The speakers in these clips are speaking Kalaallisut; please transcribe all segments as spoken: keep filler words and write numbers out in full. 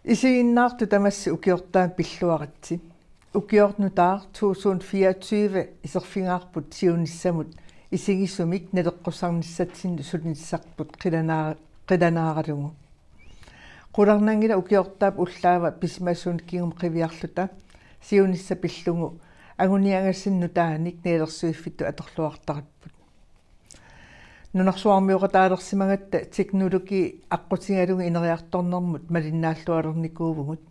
Isiginnaartut tamassi ukiortaami pilluaritsi. Ukiornutaaq to tusind fireogtyve iserfigaarput siunissamut isigisumik naleqqussarnissatsinnut sulinissarput qilana-, qilanaaralugu. Qularnanngilaq ukiortaap ullaava pisimasunik kingumut qiviarluta siunissaq pillugu anguniagassani nutaanik nalilersuiffittut atorluartaripput. Nunarsuarmioqataalersimagatta teknologi aqqutigalugu ineriartornermut malinnaallualernikuuvugut.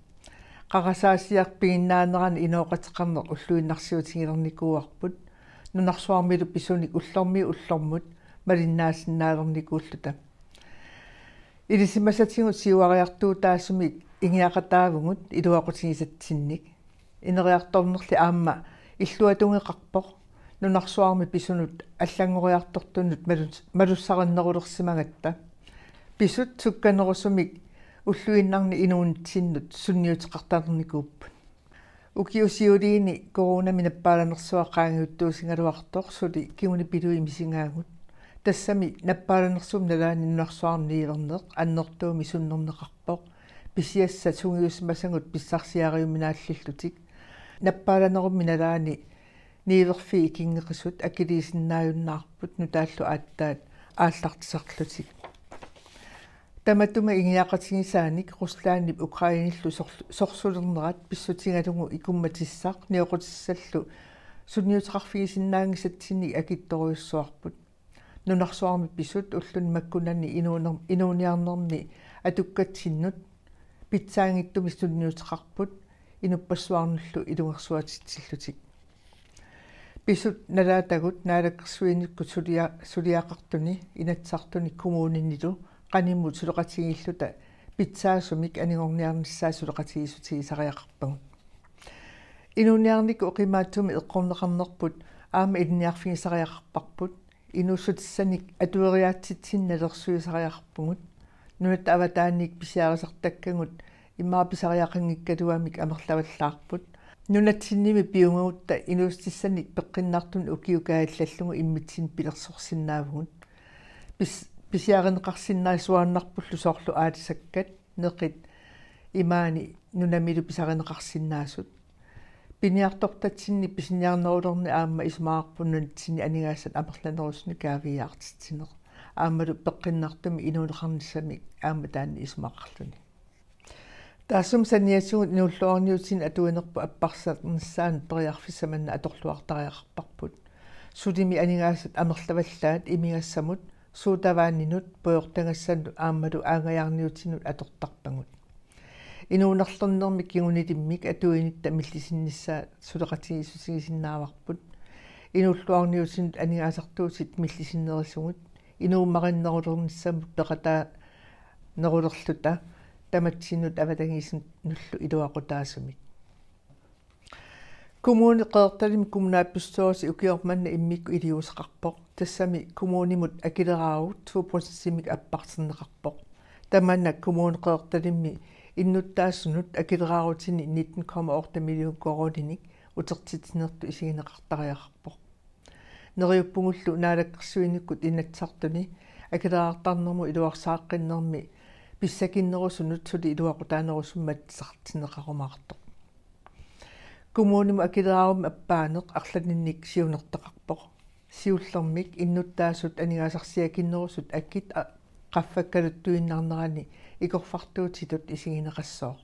Qarasaasiaq piginnaanerani inooqateqarneq ulluinnarsiutigilernikuuarput. Nunarsuarmilu pisunik ullormiit ullormut malinnaassinnaalernikuulluta. Ilisimasatigut siuariartuutaasumik ingiaqataavugut iluaqutigisatsinnik. Ineriartornerli aamma illuatungeqarpoq nunarsuarmi pisunut allanngoriartortunut malus-, malussarinnerulersimagatta. Pisut sukkanerusumik ulluinnarni inuunitsinnut sunniuteqartalernikuupput. Ukiut siuliini coronami nappaalanersuaq qaangiuttuusigaluartoq suli kingunipiluit misigaagut. Tassami nappaalanersuup nalaani nunarsuarmi niuerneq annertuumik sunnerneqarpoq. Pisiassat sungiussimasagut pissarsiariuminaallillutik. Nappaalanerummi nalaani niuerfiit ikinngeqisut akiliisinnaajunnaarput nutaallu aatsaat aallartisarlutik. Tamatuma ingiaqatigisaanik Ruslandip Ukrainillu sor-, sorsulernerat pissutigalugu ikummatissaq nioqqutissallu sunniuteqarfigisinnaanngisatsinnik akitsorujussuarput. Nunarsuarmi pisut ulluni makkunani inuuner-, inuuniarnermi atukkatsinnut pitsaanngitsumik sunniuteqarput inuppassuarnullu ilungersuatitsillutik. Pisut nalaatagut naalakkersuinikkut sulia-, suliaqartuni Inatsisartuni kommuninilu qanimut suleqatigiilluta pitsaasumik anigorniarnissaat suleqatigiissutigisariaqarpagut. Inuuniarnikkut oqimaatsumik eqqorneqarnerput aamma ilinniarfigisariaqarparput. Inuussutissanik atueriaatsitsinnut nalilersuisariaqarpugut. Nunatta avataaniit pisiarisartakkagut immaqa pisariaqanngikkaluamik amerlavallaarput. Nunatsinnimi piumagutta inuussutissanik peqqinnartunik ukiut kaajallallugu immitsinnut pilersorsinnaavugut. Pis-, pisiarineqarsinnaasuaannarpullu soorlu aalisakkat, neqit imaani nunamilu pisarineqarsinnaasut. Piniartortatsinni pisiniarnerulerni aamma isumaqarpoq nunatsinni aningaasat amerlanerusunik kaaviiaartitsineq. Aammalu peqqinnartumik inuuneqarnissamik aamma taanna isumaqarluni. Taassuma saniatigut inuulluarniutinik atuinerput apparsarnissaanut periarfissaq manna atorluartariaqarparput. Sulimi aningaasat amerlavallaat imigassamut, sodavandiinut, pujortagassanut aammalu aanngajaarniutinut atortarpagut. Inuunerlernermi kingunilimmik atuinitta millisinnissaat suleqatigiissutigisinnaavarput. Inuulluarniutinut aningaasartuutit millisinnerisugut, inuummarinnerulernissamut peqataanerulerluta tamatsinnut avatangiisinullu iluaqutaasumik. Kommuni Qeqertalimmi kommunalbestyrelsi ukioq manna immikkut iliuuseqarpoq. Tassami kommunimut akileraarut to procentimik appartinneqarpoq. Tamanna Kommune Qeqertalimmi innuttaasunut akileraarutini nitten komma otte million koruuninik utertitsinertut isigineqartariaqarpoq. Neriuppugullu naalakkersuinikkut Inatsisartuni akileraartarnermut iluarsaaqqinnermi pissakinnerusunut suli iluaqutaanerusumik matsisartinneqarumaartoq. Kommunimut akileraarummi appaaneq arlalinnik siunertaqarpoq. Siullermik innuttaasut aningaasarsiakinnerusut akit a-, qaffakkaluttuinnarnerani ikorfartuutitut isigineqassooq.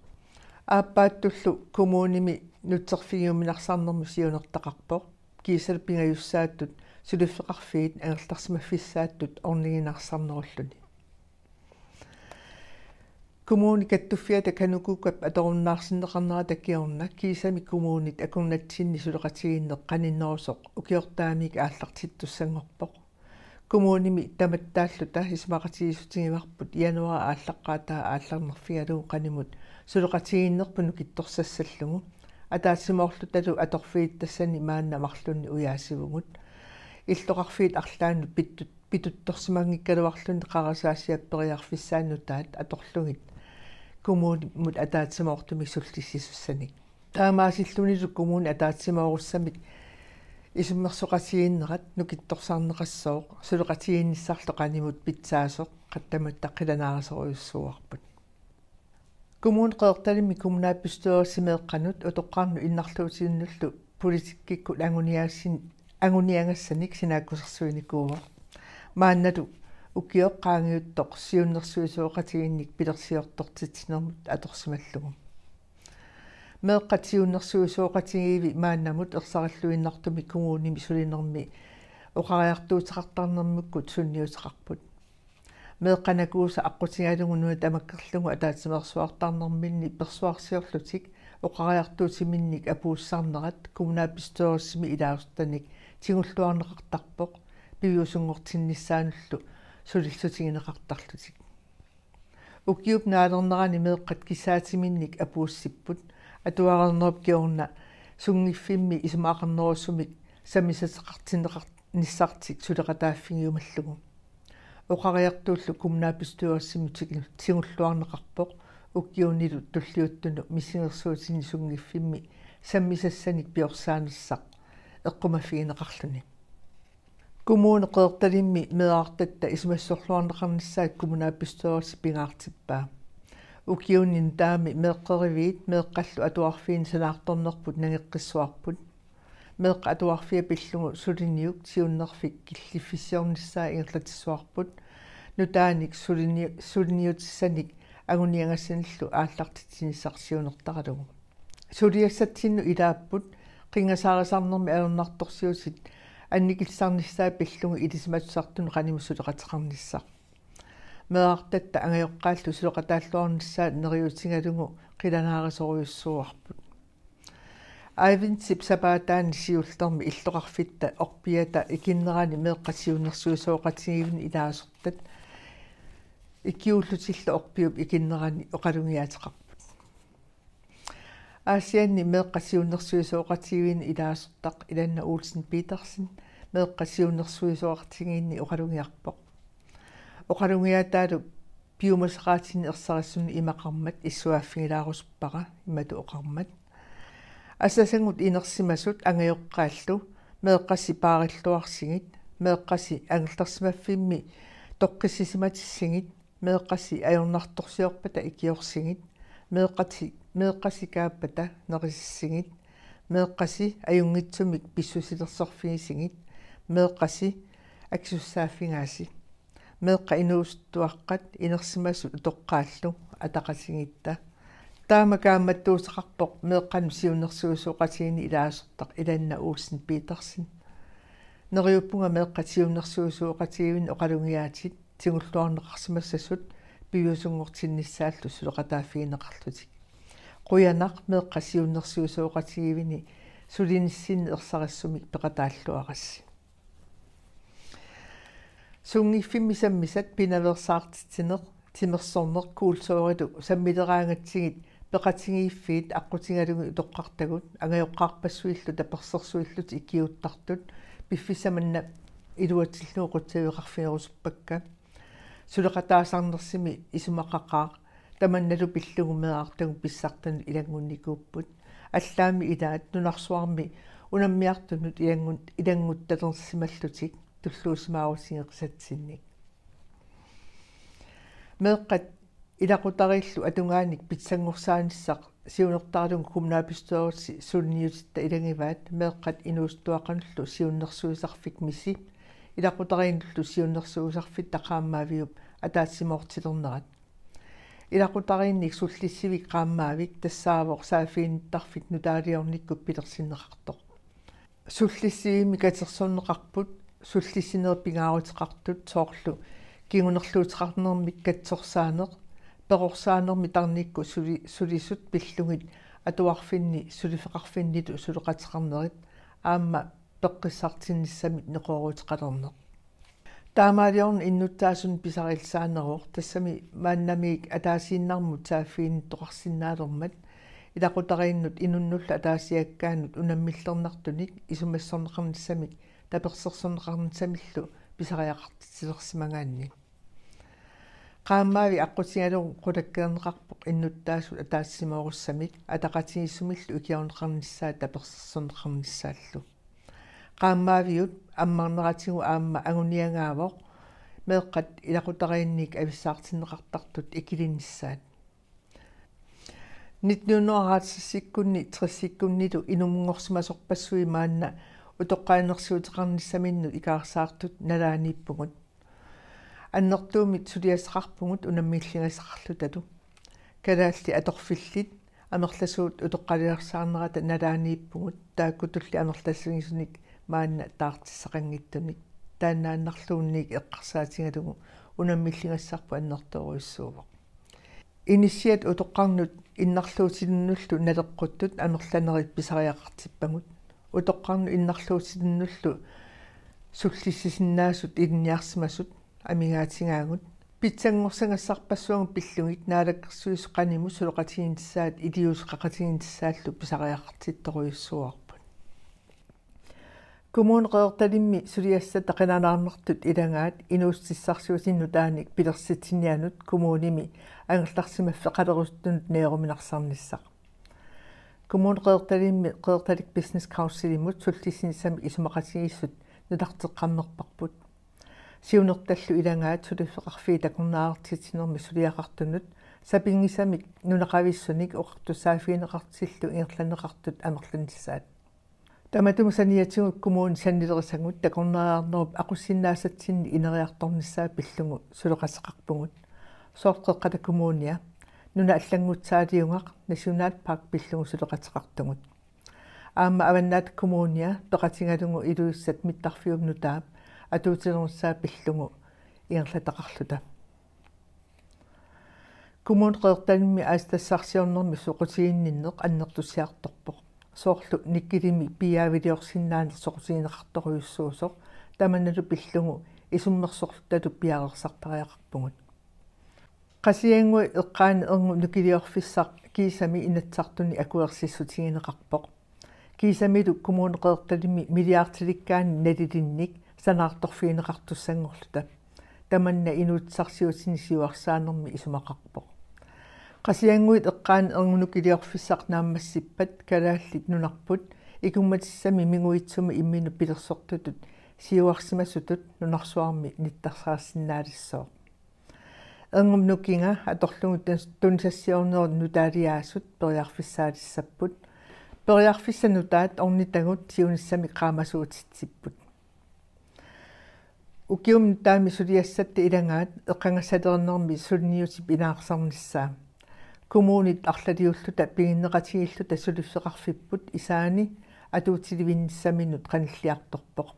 Aappaattullu kommunimi nutserfigiuminarsarnermut siunertaqarpoq. Kiisalu pingajussaattut suliffeqarfiit angerlarsimaffissaattut orniginarsarnerulluni. Kommuni kattuffiata KANUKOKA-p atorunnaarsinneqarnerata kingorna kiisami kommunit akunnatsinni suleqatigiinneq qaninnerusoq ukiortaamiit aallartittussanngorpoq. Kommunimi tamattaalluta isumaqatigiissutigivarput januaarip aallaqqaataa aallarnerfigalugu qanimut suleqatigiinnerput nukittorsassallugu. Ataatsimoorlutalu atorfigitassani maanna marlunnik ujaasivugut. Illoqarfiit arlaannut pitut-, pituttorsimanngikkaluarluni qarasaasiap periarfissaanut taat atorlugit kommunimut ataatsimoortumik sullissisussanik. Taamaasillunilu kommuni ataatsimoorussamik isummersoqatigiinnerat nukittorsarneqassooq, suleqatigiinnissarlu qanimut pitsaasoq qattamatta qilanaarisorujussuuarput. Kommune Qeqertalimmi kommunalbestyrelsi meeqqanut utoqqarnut innarluutinnullu politikkikkut anguniagassin-, anguniagassanik sinaakkusersuinikuuvoq. Maannalu ukioq qaangiuttoq siunnersuisoqatigiinnik pilersiortortitsinermut atorsimallugu. Meeqqat siunnersuisoqatigiivi maannamut ersarilluinnartumik kommunimi sulinermi oqariartuuteqartarnermikkut sunniuteqarput. Meeqqanakuusa aqqutigalugu nuna tamakkerlugu ataatsimeersuartarnerminni persuarsiorlutik oqariartuutiminnik apuussisarnerat kommunalbestyrelsimi ilaasortanik tigulluarneqartarpoq piviusunngortinnissaanullu sulissutigineqartarlutik. Ukiup naalernerani meeqqat kissaatiminnik apuussipput atuareernerup kingorna sunngiffimmi isumaqarnerusumik sammisassaqartinneqar- nissartik suleqataaffigiumallugu. Oqariartuullu kommunalbestyrelsimut tigulluarneqarpoq ukiunilu tulliuttuni misigersuutini sunngiffimmi sammisassanik piorsaanersaq eqqumaffigineqarluni. Kommune Qeqertalimmi meerartatta isumassorluarneqarnissaat kommunalbestyrelsi pingaartippaa. Ukiuni nutaami meeqqeriviit meeqqallu atuarfiini sanaartornerput nangeqqissuarput. Meeqqat atuarfiat pillugu suliniuk siunnerfik killiffissiornissaa ingerlatissuarput. Nutaanik sulini-, suliniutissanik anguniagassanillu aallartitsinissaq siunertaralugu. Suliassatsinnut ilaapput qinngasaarisarnermi ajornartorsiutit annikillisarnissaat pillugu ilisimatusartunut qanimut suleqateqarnissaq. Meerartatta angajoqqaallu suleqataalluarnissaat neriuutigalugu qilanaarisorujussuuarput. Adventip sapaataani siullermi illoqarfitta orpiata ikinnerani meeqqat siunnersuisoqatigiivinik ilaasortat ikiuullutillu orpiup ikinnerani oqalugiaateqarput. Aasianni meeqqat siunnersuisoqatigiivinik ilaasortaq Ilanna Olsen Petersen meeqqat siunnersuisoqatigiinni oqalugiarpoq. Oqalugiaataalu piumasaqaatini ersarissunut imaqarmat issuaaffigilaarusuppara imatut oqarmat: Asasangut inersimasut angajoqqaallu meeqqasi paarilluarsigit, meeqqasi angerlarsimaffimmi toqqissisimatissigit, meeqqasi ajornartorsiorpata ikiorsigit, meeqqasi, meeqqasi kaappata nerisissigit, meeqqasi ajunngitsumik pissusilersorfigisigit, meeqqasi akisussaaffigaasi. Meeqqat inuusuttuaqqat inersimasut utoqqaallu ataqatigiitta. Taama kaammattuuteqarpoq meeqqanut siunnersuisoqatigiinni ilaasortaq Ilanna Olsen Petersen. Neriuppunga meeqqat siunnersuisoqatigiivinik oqalugiaatit tigulluarneqarsimassasut piviusunngortinnissaallu suleqataaffigineqarlutik. Qujanaq meeqqat siunnersuisoqatigiivini sulinissinni ersarissumik peqataalluarassi. Sunngiffimmi sammisat pinaveersaartitsineq, timersorneq, kuulsoorilu sammileraangatsigit peqatigiiffiit aqqutigalugit utoqqartagut angajoqqaarpassuillu tapersersuillutik ikiuuttartut piffissaq manna iluatsillugu qutsavigeqarfigerusuppakka. Suleqataasarnersimi isumaqaqaaq tamannalu pillugu meerartagut pissartanut ilanngunnikuupput. Allaammi ilaat nunarsuarmi unammiartunut ilanngun-, ilannguttalersimallutik tulluusimaarutigeqisatsinnik. Meeqqat ilaqutariillu atugaanik pitsanngorsaanissaa siunertaralugu kommunalbestyrelsi suliniutitta ilagivaat meeqqat inuusuttuaqqanullu siunnersuisarfik MISI ilaqutariinnullu siunnersuisarfitta qaammaaviup ataatsimoortilernerat. Ilaqutariinnik sullissivik qaammaavik tassaavoq saaffiginnittarfik nutaaliornikkut pilersinneqartoq. Sullissivimmi katersorneqarput sullissinerit pingaaruteqartut soorlu kingunerluuteqarnermik katsorsaaneq, perorsaanermi tarnikkut suli-, sulisut pillugit atuarfinni suliffeqarfinnitut suleqateqarnerit aamma peqqissartinnissamik neqerooruteqalerneq. Taamaaliorneq innuttaasunut pisariillisaaneruvoq, tassami maannamiik ataasiinnarmut saaffiginnittoqarsinnaalermat ilaqutariinnut inunnullu ataasiakkaanut unammillernartunik isumassorneqarnissamik tapersersorneqarnissamillu pisariaqartitsilersimagaanni. Qaammaavik aqqutigalugu qulakkeerneqarpoq innuttaasut ataatsimoorussasut ataqatigiissumillu ikiorneqarnissaat tapersersorneqarnissaallu. Qaammaaviup ammarneratigut aamma anguniagaavoq meeqqat ilaqutariinnik avissaartinneqartartut ikilinissaat. Nitten hundrede og halvtredsikkunni tressikkunnilu inunngorsimasorpassuit maanna utoqqalinersiuteqarnissaminnut ikaarsaartut nalaaniippugut. Annertuumik suliassaqarpugut unammilligassaqarlutalu. Kalaallit atorfillit amerlasuut utoqqaliarsaarnerata nalaaniippugut, taakkutulli amerlasigisunik maanna taartissaqanngitsunik. Taannaannarluunniit eqqarsaatigalugu unammilligassarput annertoorujussuuvoq. Inissiat utoqqarnut innarluutilinnullu naleqquttut amerlanerit pisariaqartippagut. Utoqqarnut innarluutilinnullu sullissisinnaasut ilinniarsimasut amigaatigaavut. Pitsanngorsagassaarpassuagut pillugit Naalakkersuisut qanimut suleqatigiinnissaat iliuuseqaqatigiinnissaallu pisariaqartittorujussuuarput. Kommune Qeqertalimmi suliassat qilanaarnartut ilagaat inuussutissarsiutinut nutaanik pilersitsinianut kommunimi angerlarsimaffeqalerusuttunut neeruminarsarnissaq. Kommune Qeqertalimmi Qeqertalik Business Councilimut sullissinissamik isumaqatigiissut nutarteqqammerparput. Siunertallu ilagaat suliffeqarfiit takornariartitsinermi suliaqartunut sapinngisamik nunaqavissunik oqartussaaffigineqartillu ingerlanneqartut amerlanissaat. Tamatuma saniatigut kommunit sanilerisagut takornariarnerup aqussinnaasatsinni ineriartornissaa pillugu suleqateqarpugut. Soorlu Qeqqata Kommunia, nunat allanngutsaaliugaq, nationalpark pillugu suleqateqartugut. Aamma Avannaata Kommunia peqatigalugu Ilulissat mittarfiup nutaap atuutilernissaa pillugu ingerlataqarluta. Kommune Qeqertalimmi aatsitassarsiornermi soqutiginninneq annertusiartorpoq. Soorlu nikkelimi piiaaviliorsinnaaneq soqutigineqartorujussuusoq, tamannalu pillugu isummersorlutalu piareersartariaqarpugut. Qasigiannguit eqqaani erngup nukiliorfissaq kiisami Inatsisartuni akuersissutigineqarpoq. Kiisamilu Kommune Qeqertalimmi milliardilikkaanni nalilinnik sanaartorfigineqartussanngorluta. Tamanna inuussutissarsiutini siuarsaanermi isumaqarpoq. Qasigiannguit eqqaani erngup nukiliorfissaq naammassippat Kalaallit Nunarput ikummatissami minguitsumi imminut pilersortutut siuarsimasutut nunarsuarmi nittarsaasinnaalissaaq. Erngup nukinga atorlugu tun-, tunisassiornerup nutaaliaasut periarfissaalissapput. Periarfissat nutaat ornitagut siunissamik qaamasuutitsipput. Ukiumi nutaami suliassatta ilagaat eqqagassalerinermi suliniutip inaarsarnissaa. Kommunit arlaliulluta piginneqatigiilluta suliffeqarfipput isaani atuutilivinnissaminnut qanilliartorpoq.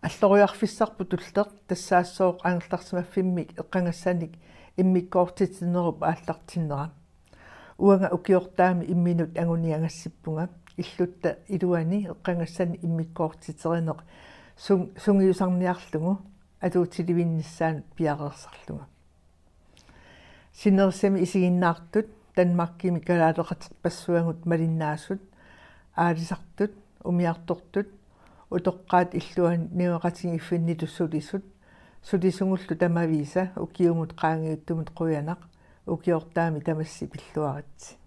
Alloriarfissarput tulleq tassaassooq angerlarsimaffimmik eqqagassanik immikkoortitsinerup aallartinnera. Uanga ukiortaami imminut anguniagassippunga, illutta iluani eqqagassanik immikkoortiterineq sung-, sungiusarniarlugu atuutilivinnissaanut piareersarlunga. Sinerissami isiginnaartut Danmarkimi kalaaleqaterpassuagut malinnaasut, aalisartut, umiartortut, utoqqaat illuanni niueqatigiiffinnilu sulisut, sulisugullu tamaviisa ukiumut qaangiuttumut qujanaq, ukiortaami tamassi pilluaritsi.